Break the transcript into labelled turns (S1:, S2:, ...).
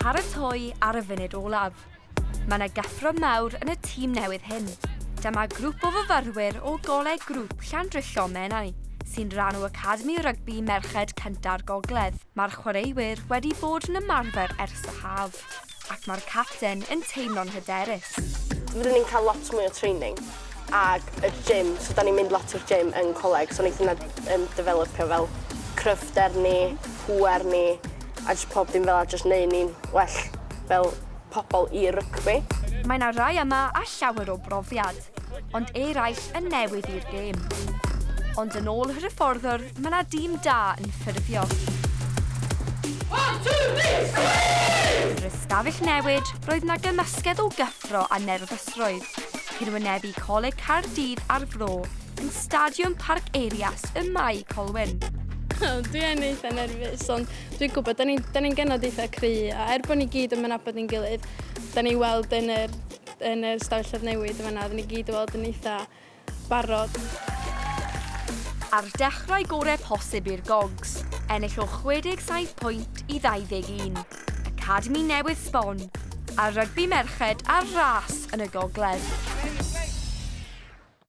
S1: paratoi ar y funud olaf. Mae 'na gyffro mawr yn y tîm newydd hyn. Dyma grŵp o fyfyrwyr o Goleg Grŵp Llandrillo Menai, sy'n rhan o Academi Rygbi Merched Cynta'r Gogledd. Mae'r chwaraewyr wedi bod yn ymarfer ers y haf, ac mae'r capten yn teimlo'n hyderus.
S2: Rydyn ni'n cael lot mwy o training ag y gym, so da ni'n mynd lot i'r gym yn coleg, so wneith hynna developio fel cryfder ni, pŵer ni, a jyst pob dim fel 'a, jyst neud ni'n well fel pobl i rygbi.
S1: Mae 'na rai yma â llawer o brofiad, ond eraill yn newydd i'r gêm. Ond yn ôl yr hyfforddwr, mae 'na dîm da yn ffurfio.
S3: One, two, three, scream!
S1: Yn yr ystafell newid, roedd 'na gymysgedd o gyffro a nerfysrwydd cyn wynebu Coleg Caerdydd a'r Fro yn Stadiwm Parc Eirias ym Mae Colwyn.
S4: Dwi yn eitha nerfus, ond dwi'n gwybod, da ni'n ni genod eitha cry, a er bod ni gyd yn mynabod ein gilydd, da ni weld yn yr, yn yr stafell newid yma, da ni gyd yn weld yn eitha barod.
S1: A'r dechrau gorau posib i'r Gogs, ennill o 67 pwynt i 21. Academi newydd sbon, a rygbi merched ar ras yn y gogledd.